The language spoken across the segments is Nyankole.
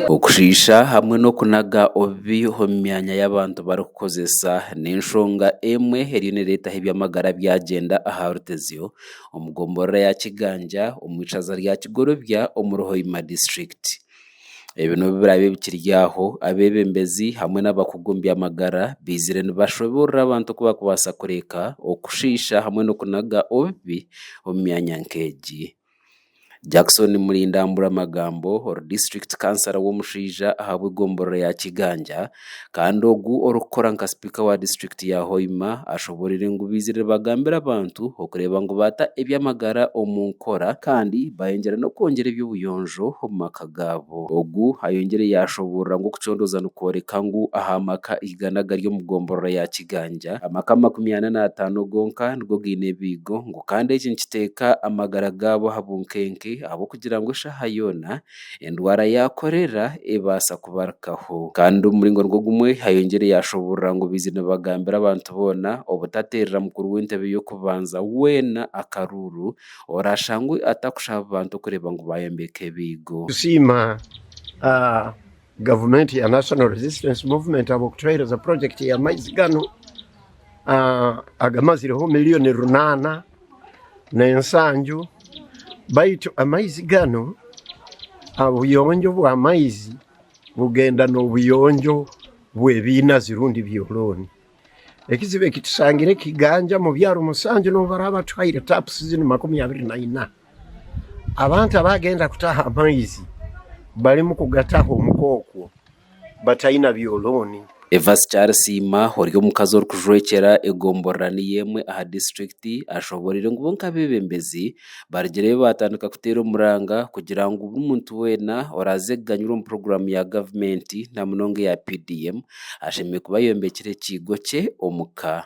Okushiisha hamwe n'okunaga obubi omu myanya y'abantu barikukozesa n'enshonga emwe eriyo nereetaho eby'amagara byagyenda aha rutezyo omu gomborora ya Kiganja omu ishaza rya Kigorobya omuri Hoima disiturikiti. Ebi n'obu biraabe bikiri aho, abeebembezi hamwe n'abakugu omu by'amagara baizire nibashoboorora abantu oku barikubaasa kureka okushiisha hamwe n'okunaga obubi omu myanya nk'egi. Jackson Mulindambura Magambo ori disiturikiti kansara w'omushaija ahabw'egomborora ya Kiganja kandi ogu orikukora nka sipiika wa disiturikiti ya Hoima ashoboreire ngu baizire nibagambira abantu okureeba ngu baata eby'amagara omu nkora kandi bayongyera n'okwongyera eby'obuyonjo omu maka gaabo. Ogu ayongyire yaashoboorora ngu okucondooza nikworeka ngu aha maka igana agari omu gomborora ya Kiganja, amaka 45 gonka nigo gaine ebiigo ngu kandi eki nikiteeka amagara gaabo aha bunkenke ahabw'okugira ngu eshaaha yoona endwara ya korera ebaasa kubarukaho. Kandi omu muringo nigwo gumwe ayongyire yaashoboorora ngu baizire nibagambira abantu boona obutateerera mukuru w'entebe y'okubanza weena akaruuru oraashangwe atakushaba bantu okureeba ngu baayombeka ebiigo. Tusiima gavumenti ya National Resistance Movement ahabw'okutuheereza purojekiti y'amaizi ganu agamazireho miliyoni runaana n'ensanju baitu amaizi ganu obuyonjo bw'amaizi bugenda n'obuyonjo bw'ebiinazi rundi byolooni. Ekizibu eki tusangire kiganja omu byaro musanju n'obu baraaba batuhaire tapusi zinu 24. Abantu abagenda kutaha amaizi barimu kugataha omuka okwo bataina byolooni. Evasi Kyarisiima ori omukazi orikujwekyera egomborora niyo emwe aha disiturikiti ashoboreire ngu bo nk'abeebembezi barugireyo baatandika kuteera omuranga kugira ngu buri muntu weena oraaze kuganyirwa omu puroguraamu ya gavumenti na munonga eya PDM ashemereire kuba ayombekire ekiigo kye omuka.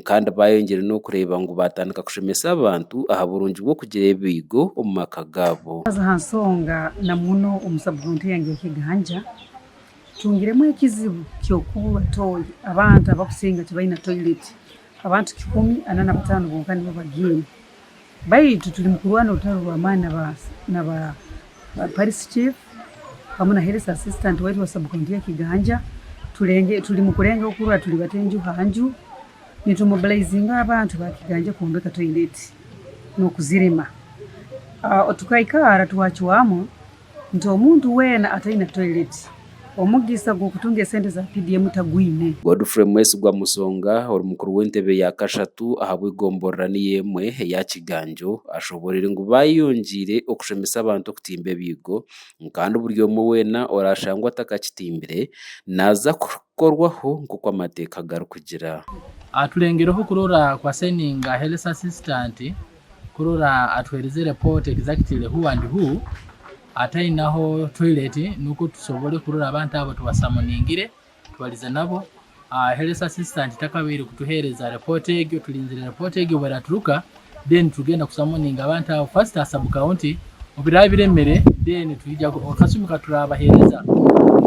Kandi baayongyire n'okureeba ngu baatandika kushomesa abantu aha burungi bw'okugira ebiigo omu maka gaabo. Haza aha nsonga na muno omu sub-county yange ya Kiganja, tungiremu ekizibu ky'okubura toyi, abantu abakusinga tibaine toilet, abantu 145 bonka nibo bagiine. Baitu turi mukurwana orutaro rw'amaani na ba Parish Chief hamu na Health Assistant waitu wa sub-county ya Kiganja, turi mukurengaho kurora turibata enju ha nju, nitumobilizinga abantu ba Kiganja kwombeka toilet n'okuzirima. Tukaikara twacwamu nti omuntu weena ataine toilet omugisa gw'okutunga esente za PDM tagwine. Godfrey Mwesigwa Musonga ori mukuru w'entebe ya kashatu ahabw'egomborora niyo emwe eya Kiganjo ashoboreire ngu bayongiire okushomesa abantu okutimba ebiigo kandi buri omwe weena orashangwa atakakitimbire naaza kukorwaho nk'oku amateeka garikugira. Tulengereho kurora ku assigninga health assistant kurora atuhereze report exactly who and who atainaho toilet nukwo tusobole kurora abantu abo tubasamoningire tubalize nabo. Health assistant takabaire kutuhereza report egyo, tulinzire report egyo obweraturuka then tugenda kusamoninga abantu abo first aha sub county obubiraba biremere then twija akasumi katurabahereza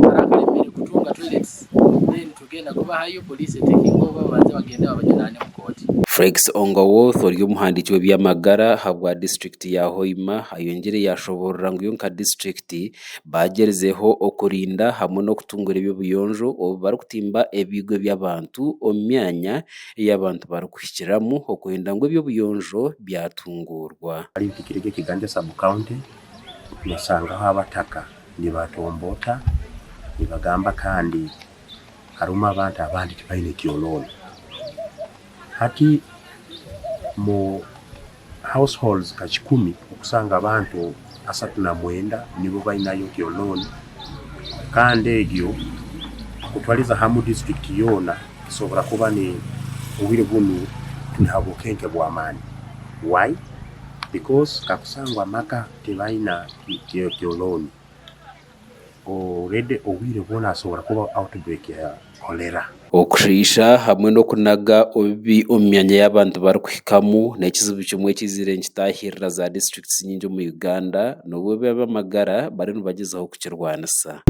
karaba karemere kutunga toilets then tugenda kubahayo police etakinge over babanze bagende babajunane omu kooti. Felix Ongowoth ori omuhandiiki w'eby'amagara ahabwa disiturikiti ya Hoima ayongyire yashoborora ngu yo nka disiturikiti Baagyerizeho okurinda hamwe n'okutungura eby'obuyonjo obu barikutimba ebiigo by'abantu omu myanya ei abantu barikuhikiramu okwenda ngu eby'obuyonjo byatunguurwa. Hari mpikire gye Kiganja Sub County nasangaho abataka nibatomboota nibagamba kandi harimu abantu abandi tibaine kyolooni. Hati mu households nka kikumi okusanga abantu 39 nibo bainayo kyolooni kandi egyo kutwariza hamu disiturikiti yoona esobora kuba ni obwire bunu turi ha bukenke bw'amaani. Why? Because kakusangwa amaka tibaina kyolooni. Already obwire bwona hasobora kubaho outbreak ya cholera. Okushiisha hamwe n'okunaga obubi omu myanya ei abantu barikuhikamu n'ekizibu kimwe ekiizire nikitaahirira za disiturikiti nyingi omu Uganda n'obu ab'amagara bariyo nibagyezaho kukirwanisa.